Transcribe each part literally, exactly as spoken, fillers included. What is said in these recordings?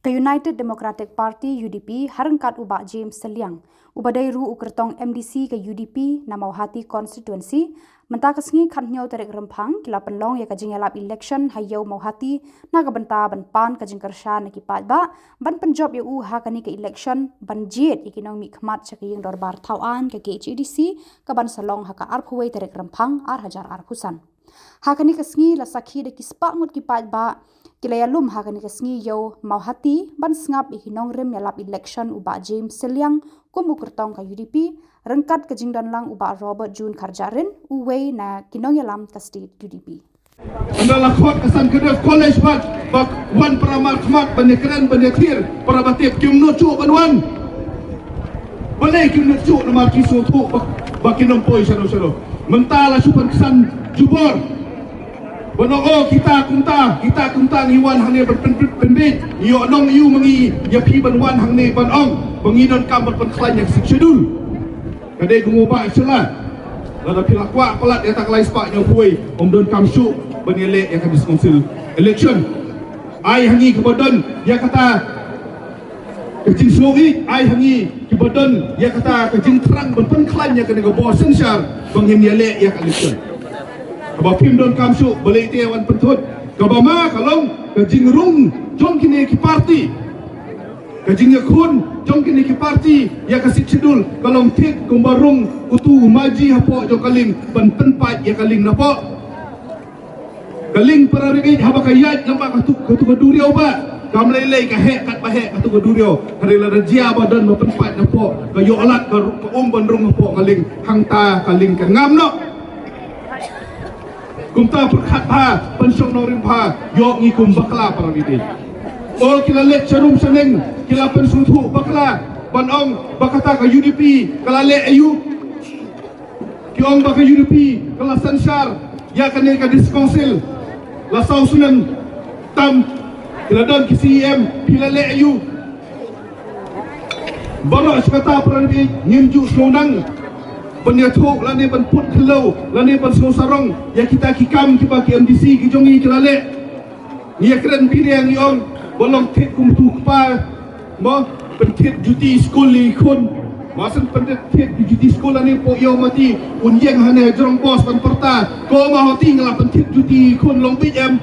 Ka United Democratic Party, U D P, ha ryngkat u Bah James Sylliang, uba dei ruh u kyrtong M D C ka U D P na Mawhati Constituency, mynta ka sngi khathynñiew tarik Rymphang, ki la pynlong ïa ka jingïalap election ha Ïew Mawhati, na ka bynta ban pan ka jingkyrshan na ki paidbah ban pynjop ïa u ha kane ka election, ban jied ïa ki nongmihkhmat sha ka ïingdorbar thawaiñ ka K H A D C, ka ban sa long ha ka arphew wei tarik Rymphang, ar hajar arphew san. Ha kane ka sngi la sakhi da ki spah ngut ki paidbah, ki la ïalum ha kane ka sngi Ïew Mawhati ban sngap ïa ki nongrim ïalap election u Bah James Sylliang kum u kyrtong ka U D P, ryngkat ka jingdon lang u Bah Robert June Kharjahrin, uwei na ki nongïalam ka state U D P. Ynda la khot ka San Kdef College pat, ba wan para markhmat ban ïakren ban ïathir, para ba tip kim nud shuh ban wan. Balei kim nud shuh? Namar ki sngewthuh ba, ba kin ym poi shadoh shadoh. Mynta la shu pynksan jubor. Ba ong, oh, kita kumta, kita kumta ngi wan hangne ban pyn, pyn, pynbeit. Ngi ïoh nong ïu ma ngi ïa phi ban wan hangne ban ong ba ngi donkam ban pynkhlaiñ ïa ka Sixth Schedule. Ka dei kum u Bah Shylla. Lada phi la kwah palat ïa ta ka lai spah hynñiewphew wei, ym donkam shuh ban ïaleh ïa ka District Council election. Ai ha ngi kaba don ïa kata ka jingsngewbha, ai ha ngi kiba don ïa kata ka jingthrang ban pynkhlaiñ ïa kane ka bor synshar ba ngin ïaleh ïa ka election. Kaba phim donkam shuh, balei te wan pynthut? Kaba ma ka long ka jingrung jong kine ki party. Ka jingïakhun jong kine ki party ïa ka Sixth Schedule ka long thik kumba rung utu u maji hapoh jong ka lieng ban pynpait ïa ka lieng napoh. Ka lieng, para ri-ïeit, haba ka ïaid lem bad katu, katu ka duriaw ba kam lei lei, ka heh katba heh katu ka duriaw. Hynrei lada jia ba don ba pynpait napoh, ka ïoh lad ka, ka um ban rung hapoh ka lieng, hangta ka lieng kan ngam noh. Kumta pyrkhat bha, pynshong nongrim bha, ïoh ngi kum bakla, para ri-ïeit. Ol ki la leit sha rum sha neng, ki la pynsngewthuh bakla ban ong ba kata ka U D P ka la leh aïu. Ki ong ba ka U D P ka la synshar ïa kane ka District Council la saw snem tam. Ki la don ki C E M, phi la leh aïu? Baroh shi katta, para ri-ïeit, ngim ju sngewdang ban ïathuh lane ban put khyllew lane ban sngewsarong ïa kita ki kam kiba ki M D C ki jong ngi ki la leh. Ngi ïakren bniah, ngi ong ba long thik kum utu u kpa, mo, pynthied juti skul ïa ki khun. Mo, shen pynthied juti skul lane poi ïew mati, un ïeng hangne ha jrong bos ban pyrta, ko ma, hoti nga la pynthied juti ïa ki khun, long beit em?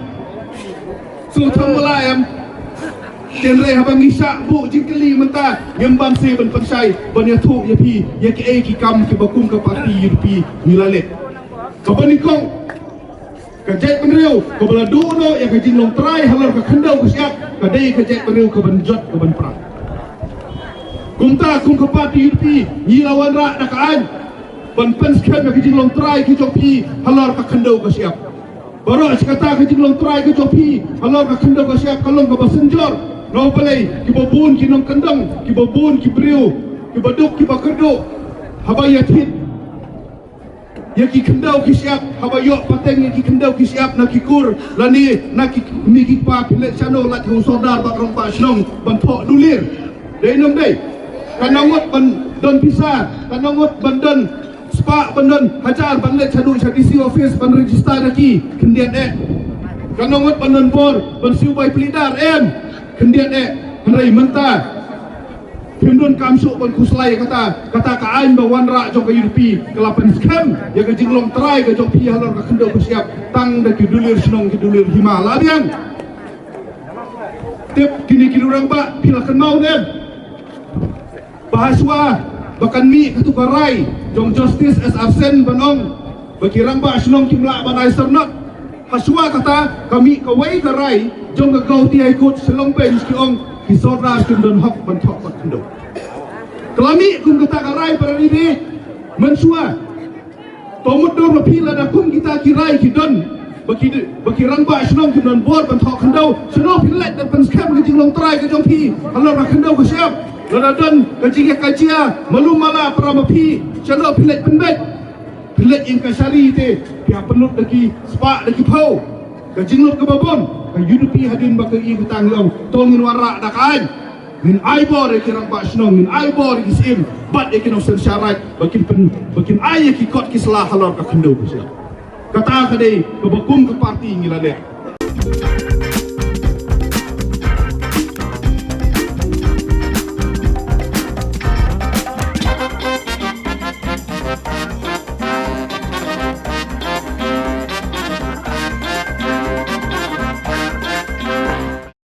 Sngewthuh mala em? Hynrei haba ngi shah buh jingkylli mynta, ngim banse ban pynshai ban ïathuh ïa phi ïa kiei ki kam kiba kum ka party U D P ngi la leh. Kaba nyngkong, ka jaitbynriew kaba la duh noh ïa ka jinglong trai halor ka khyndew ka shyiap, ka dei ka jaitbynriew kaban jot kaban prang. Kumta kum ka party U D P ngi la wanrah da ka aiñ ban pynskhem ïa ka jinglong trai ka jong phi halor ka khyndew ka shyiap. Baroh shi katta, ka jinglong trai ka jong phi halor ka khyndew ka shyiap ka long kaba synjor. Namar balei? Kiba bun ki nongkyndong, kiba bun ki briew, kiba duk kiba kyrduh, haba ïathied ïa ki khyndew ki shyiap, haba ïoh pateng ïa ki khyndew ki shyiap na ki kur lane na ki kmie ki kpa, phi leit shano, leit ha u sordar bad rangbah shnong ban thoh dulir? Dei ne ym dei? Katno ngut ban don pisa, katno ngut ban don spah, ban don hajar ban leit shaduh sha D C office ban register ïa ki? Khyndiat eh. Katno ngut ban don bor ban siew bai plie dar? Em, khyndiat eh. Hynrei mynta phim donkam shuh ban khuslai ïa kata. Kata ka aiñ ba wanrah jong ka U D P ka la pynskhem ïa ka jinglong trai ka jong phi halor ka khyndew ka shyiap tang da ki dulir shnong, ki dulir hima. La biang. Tip kine ki rangbah, phi la kynmaw ne em ba hashwa ba kan mih katu ka rai jong Justice S R Sen ban ong ba ki rangbah shnong kim lah ban ai syrnod? Hashwa kata ka mih kawei ka rai jong ka Guwahati High Court Shillong Bench, ki ong ki sordar kim don hok ban thoh kot khyndew. Ka la mih kum kata ka rai, para ri-ïeit, mynshuwa. To mutdur ba phi, lada kum kita ki rai ki don ba ki, ba ki rangbah shnong kim don bor ban thoh khyndew, shano phi leit ban pynskhem ka jinglong trai ka jong phi halor ka khyndew ka shyiap? Lada don ka jingïakajia malu mala para ma phi, shano phi leit pynbeit? Phi leit ïing kashari te, phi hap pynlut da ki spah da ki phew. Ka jinglut kaba bun, ka U D P hadien ba ka ïing ka tang, ïong, to ngin wanrah da ka aiñ. Ngin ai bor ïa ki rangbah shnong, ngin ai bor ïa ki syiem bad ïa ki nongsynshar raij ba kin pyn, ba kin ai ïa ki kot ki sla halor ka khyndew ka shyiap. Kata ka dei kaba kum ka party ngi la leh.